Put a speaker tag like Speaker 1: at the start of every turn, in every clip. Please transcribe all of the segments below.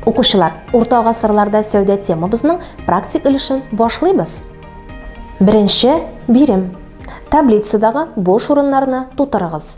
Speaker 1: Укучылар, урта гасырларда сәүдә темабызның практик өлешен башлыйбыз. Беренче бирем. Таблицадагы буш урыннарны тутырыгыз.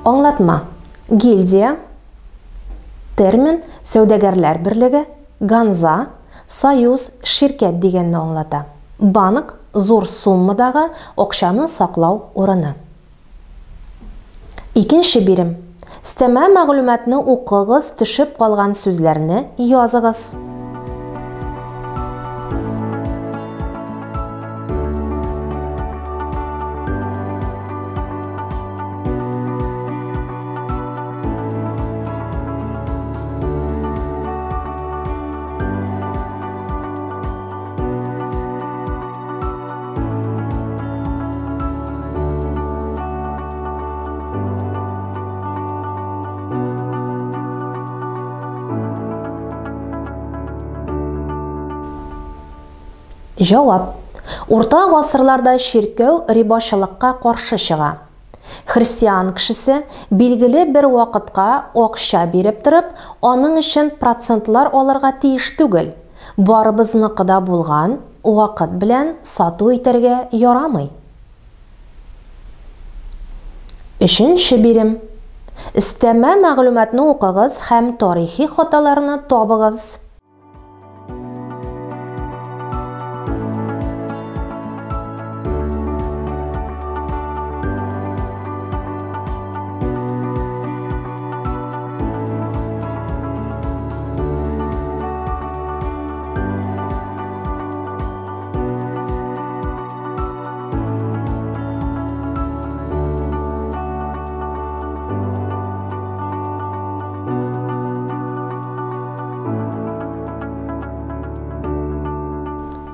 Speaker 1: Аңлатма. Гильдия, термин, сәүдәгәрләр берлеге, ганза, союз, ширкәт дигәнне аңлата. Банк, зур суммадагы акчаны саклау урыны. Икенче бирем. Стәмә мәгълүматны укыгыз, төшеп калган сүзләрне языгыз. Җавап. Урта гасырларда чиркәү рибачылыкка каршы чыга. Христиан кешесе билгеле бер вакытка акча биреп торып, аның өчен процентлар алырга тиеш түгел. Барыбызныкы да булган вакыт белән сату итәргә ярамый. Өченче бирем. Өстәмә мәгълүматны укыгыз һәм тарихи хаталарны табыгыз.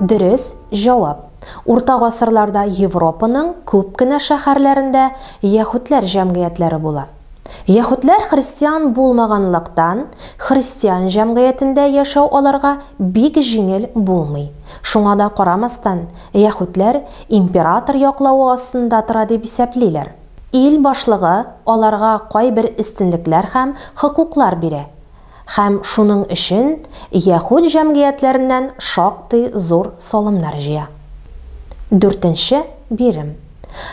Speaker 1: Дөрес җавап. Урта гасырларда Европаның күп кенә шәһәрләрендә яһүдләр җәмгыятьләре була. Яһүдләр христиан булмаганлыктан, христиан җәмгыятендә яшәү аларга бик җиңел булмый. Шуңа да карамастан, яһүдләр император яклавы астында тора дип исәплиләр. Ил башлыгы аларга кайбер өстенлекләр һәм хокуклар бирә. Һәм шуның өчен яһүд җәмгыятьләреннән шактый зур салымнар җыя. Дүртенче бирем.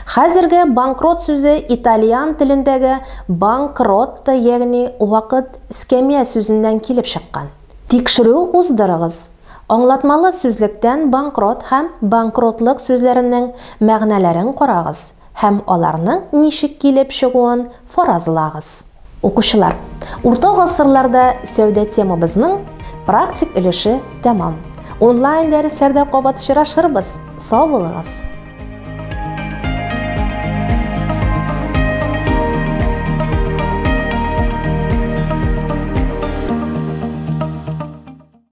Speaker 1: Хәзерге банкрот сүзе итальян телендәге банкротто, ягъни вакыт эскәмия сүзеннән килеп чыккан. Тикшерү уздырыгыз. Аңлатмалы сүзлектән банкрот һәм банкротлык сүзләренең мәгънәләрен карагыз һәм аларның ничек килеп чыгуын фаразлагыз. Укучылар, урта гасырларда сәүдә темабызның практик өлеше тәмам. Онлайн дәресләрдә кабат очрашырбыз. Сау булыгыз!